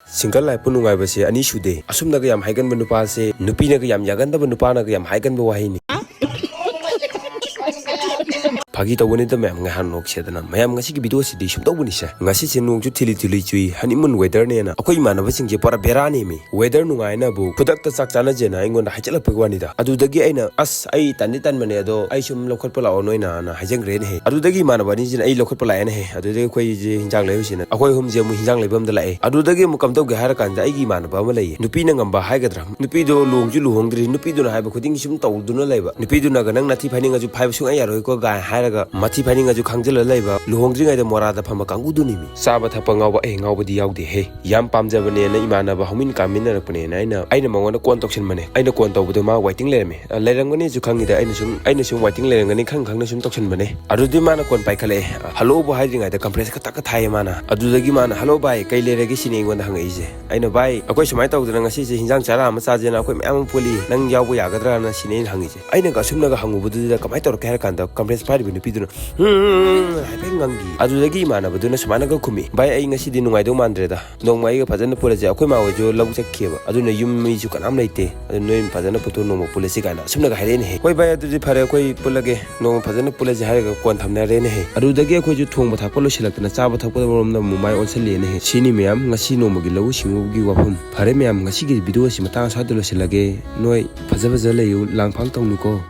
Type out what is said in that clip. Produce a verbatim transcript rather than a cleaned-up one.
Single life ꯄꯨ ꯅꯨꯡꯉꯥꯏꯕꯁꯦ ꯑꯅꯤ ꯁꯨꯗꯦ꯫ ꯑꯁꯨꯝꯅꯒ ꯌꯥꯝ ꯍꯥꯏꯒꯟꯕ ꯅꯨꯄꯥꯁꯦ ꯅꯨꯄꯤꯅꯒ ꯌꯥꯝ ꯌꯥꯒꯟꯗꯕ ꯅꯨꯄꯥꯅꯒ ꯌꯥꯝ ꯍꯥꯏꯒꯟꯕ ꯋꯥꯍꯩꯅꯤ꯫ ꯐꯥꯒꯤ ꯇꯧꯕꯅꯤꯗ ꯃꯌꯥꯝ, ꯉꯥꯏꯍꯥꯛ ꯅꯣꯛꯁꯦꯗꯅ꯫ ꯃꯌꯥꯝ, ꯉꯁꯤꯒꯤ video ꯁꯤꯗꯤ ꯁꯨꯝ ꯇꯧꯕꯅꯤꯁꯦ꯫ ꯉꯁꯤꯁꯦ ꯅꯣꯡꯁꯨ ꯊꯤꯂꯤ ꯊꯤꯂꯤ ꯆꯨꯏ, honeymoon weather ꯅꯦꯅ꯫ ꯑꯩꯈꯣꯏ ꯏꯃꯥꯟꯅꯕꯁꯤꯡꯁꯦ ꯄꯨꯔꯥ ꯕꯦꯔꯥꯅꯦꯃꯤ꯫ Weather ꯅꯨꯡꯉꯥꯏꯅꯕꯨ ꯈꯨꯗꯛꯇ ꯆꯥꯛ ꯆꯥꯅꯁꯦꯅ ꯑꯩꯉꯣꯟꯗ ꯍꯥꯏꯖꯤꯜꯂꯛꯄꯒꯤ ꯋꯥꯅꯤꯗ꯫ ꯑꯗꯨꯗꯒꯤ ꯑꯩꯅ, "ꯑꯁ, ꯑꯩ ꯇꯟꯗꯤ ꯇꯟꯕꯅꯦ, ꯑꯗꯣ ꯑꯩ ꯁꯨꯝ ꯂꯧꯈꯠꯄ ꯂꯥꯛꯑꯣ ꯅꯣꯏꯅ"ꯅ ꯍꯥꯏꯖꯟꯈ꯭ꯔꯦꯅꯦꯍꯦ꯫ ꯑꯗꯨꯗꯒꯤ ꯏꯃꯥꯟꯅꯕ ꯑꯅꯤꯁꯤꯅ ꯑꯩ ꯂꯧꯈꯠꯄ ꯂꯥꯛꯑꯦꯅꯦꯍꯦ꯫ ꯑꯗꯨꯗꯒꯤ ꯑꯩꯈꯣꯏꯁꯦ ꯍꯤꯟꯖꯥꯡ ꯂꯩꯔꯨꯁꯦꯅ ꯑꯩꯈꯣꯏ ꯑꯍꯨꯝꯁꯦ ꯑꯃꯨꯛ ꯍꯤꯟꯖꯥꯡ ꯂꯩꯕ ꯑꯝꯗ ꯂꯥꯛꯑꯦ꯫ ꯑꯗꯨꯗꯒꯤ ꯑꯃꯨꯛ ꯀꯝꯗꯧꯒꯦ ꯍꯥꯏꯔ ꯀꯥꯟꯗ ꯑꯩꯒꯤ ꯏꯃꯥꯟꯅꯕ ꯑꯃ ꯂꯩꯌꯦ, ꯅꯨꯄꯤꯅ ꯉꯝꯕ ꯍꯥꯏꯒꯗ꯭ꯔꯥ, ꯅꯨꯄꯤꯗꯣ ꯂꯨꯍꯣꯡꯁꯨ ꯂꯨꯍꯣꯡꯗ꯭ꯔꯤ, ꯅꯨꯄꯤꯗꯨꯅ ꯍꯥꯏꯕ ꯈꯨꯗꯤꯡꯒꯤ ꯁꯨꯝ ꯇꯧꯗꯨꯅ ꯂꯩꯕ꯫ ꯅꯨꯄꯤꯗꯨꯅꯒ "ꯅꯪ ꯅꯊꯤ ꯐꯥꯏꯅꯤꯡꯉꯁꯨ ꯐꯥꯏꯕ ꯁꯨꯡꯌꯥ ꯌꯥꯔꯣꯏꯀꯣ" ꯒꯥꯏ ꯍꯥꯏꯔꯒ ꯃꯊꯤ ꯐꯥꯏꯅꯤꯡꯉꯁꯨ ꯈꯥꯡꯖꯤꯜꯂ ꯂꯩꯕ, ꯂꯨꯍꯣꯡꯗ꯭ꯔꯤꯉꯩꯗ ꯃꯣꯔꯥꯗ ꯐꯝꯕ ꯀꯥꯡꯕꯨꯗꯨꯅꯤꯃꯤ꯫ ꯆꯥꯕ ꯊꯛꯄ ꯉꯥꯎꯕ, ꯑꯩ ꯉꯥꯎꯕꯗꯤ ꯌꯥꯎꯗꯦꯍꯦ꯫ ꯌꯥꯝ ꯄꯥꯝꯖꯕꯅꯦꯅ ꯏꯃꯥꯟꯅꯕ ꯍꯧꯃꯤꯟ ꯀꯥꯃꯤꯟꯅꯔꯛꯄꯅꯦꯅ ꯑꯩꯅ, ꯑꯩꯅ ꯃꯉꯣꯟꯗ call ꯇꯧꯁꯟꯕꯅꯦ꯫ ꯑꯩꯅ call ꯇꯧꯕꯗꯣ ꯃꯥ waiting ꯂꯩꯔꯝꯃꯦ꯫ ꯑ, ꯂꯩꯔꯝꯒꯅꯤꯁꯨ ꯈꯪꯉꯤꯗ, ꯑꯩꯅ ꯁꯨꯝ, ꯑꯩꯅ ꯁꯨꯝ waiting ꯂꯩꯔꯝꯒꯅꯤ ꯈꯪ ꯈꯪꯅ ꯁꯨꯝ ꯇꯧꯁꯟꯕꯅꯦ꯫ ꯑꯗꯨꯗꯤ ꯃꯥꯅ call ꯄꯥꯏꯈꯠꯂꯛꯑꯦ꯫ "Hello" ꯕꯨ ꯍꯥꯏꯗ꯭ꯔꯤꯉꯩꯗ conference ꯈꯛꯇ ꯊꯥꯏꯌꯦ ꯃꯥꯅ꯫ ꯑꯗꯨꯗꯒꯤ ꯃꯥꯅ, "Hello ꯚꯥꯏ, ꯀꯩ ꯂꯩꯔꯒꯦ?" ꯁꯤꯅꯤ ꯑꯩꯉꯣꯟꯗ ꯍꯪꯉꯛꯏꯁꯦ꯫ ꯑꯩꯅ, "ꯚꯥꯏ, ꯑꯩꯈꯣꯏ ꯁꯨꯃꯥꯏꯅ ꯇꯧꯗꯅ ꯉꯁꯤꯁꯦ ꯍꯤꯟꯖꯥꯡ ꯆꯥꯔꯥ ꯑꯃ ꯆꯥꯁꯦꯅ ꯑꯩꯈꯣꯏ ꯃꯌꯥꯝ ꯑꯃ ꯄꯨꯜꯂꯤ, ꯅꯪ ꯌꯥꯎꯕ ꯌꯥꯒꯗ꯭ꯔꯥꯅ?" ꯁꯤꯅꯤ ꯑꯩꯅ ꯍꯪꯉꯤꯁꯦ꯫ ꯑꯩꯅꯒ ꯑꯁꯨꯝꯅꯒ ꯍꯪꯉꯨꯕꯗꯨꯗ ꯀꯃꯥꯏꯅ ꯇꯧꯔꯛꯀꯦ ꯍꯥꯏꯔ ꯀꯥꯟꯗ, conference ꯄꯥꯏꯔꯤꯕ ꯅꯨꯄꯤꯗꯨꯅ, "ꯍꯥꯏꯐꯦꯠ ꯉꯪꯈꯤ꯫ ꯑꯗꯨꯗꯒꯤ ꯏꯃꯥꯟꯅꯕꯗꯨꯅ ꯁꯨꯃꯥꯏꯅꯒ ꯈꯨꯝꯃꯤ, "ꯚꯥꯏ, ꯑꯩ ꯉꯁꯤꯗꯤ ꯅꯨꯡꯉꯥꯏꯗꯧ ꯃꯥꯟꯗ꯭ꯔꯦꯗ, ꯅꯣꯡꯃ ꯑꯩꯒ ꯐꯖꯅ ꯄꯨꯜꯂꯁꯦ, ꯑꯩꯈꯣꯏ ꯃꯥ ꯍꯣꯏꯁꯨ ꯂꯧ ꯆꯠꯈꯤꯑꯕ, ꯑꯗꯨꯅ ꯌꯨꯝ ꯃꯤꯁꯨ ꯀꯅꯥꯝ ꯂꯩꯇꯦ, ꯑꯗꯨ ꯅꯣꯏ ꯐꯖꯅ ꯄꯨꯊꯣꯛ ꯅꯣꯡꯃ ꯄꯨꯜꯂꯁꯤ" ꯀꯥꯏꯅ ꯑꯁꯨꯝꯅꯒ ꯍꯥꯏꯔꯛꯑꯦꯅꯦꯍꯦ꯫ "ꯍꯣꯏ ꯚꯥꯏ, ꯑꯗꯨꯗꯤ ꯐꯔꯦ, ꯑꯩꯈꯣꯏ ꯄꯨꯜꯂꯒꯦ, ꯅꯣꯡꯃ ꯐꯖꯅ ꯄꯨꯜꯂꯁꯦ" ꯍꯥꯏꯔꯒ call ꯊꯝꯅꯔꯦꯅꯦꯍꯦ꯫ ꯑꯗꯨꯗꯒꯤ ꯑꯩꯈꯣꯏꯁꯨ ꯊꯣꯡꯕ ꯊꯥꯛꯄ ꯂꯣꯏꯁꯤꯜꯂꯛꯇꯅ ꯆꯥꯕ ꯊꯛꯄ ꯃꯔꯣꯝꯗ ꯑꯃꯨꯛ ꯃꯥꯏ ꯑꯣꯟꯁꯤꯜꯂꯛꯑꯦꯅꯦꯍꯦ꯫ ꯁꯤꯅꯤ ꯃꯌꯥꯝ, ꯉꯁꯤ ꯅꯣꯡꯃꯒꯤ ꯂꯧꯎ ꯁꯤꯡꯎꯒꯤ ꯋꯥꯐꯝ꯫ ꯐꯔꯦ ꯃꯌꯥꯝ, ꯉꯁꯤꯒꯤ video ꯑꯁꯤ ꯃꯇꯥꯡ ꯑꯁ꯭ꯋꯥꯏꯗ ꯂꯣꯏꯁꯤꯜꯂꯒꯦ꯫ ꯅꯣꯏ ꯐꯖ ꯐꯖ ꯂꯩꯌꯨ, ꯂꯥꯡꯐꯥꯡ ꯇꯧꯅꯨꯀꯣ꯫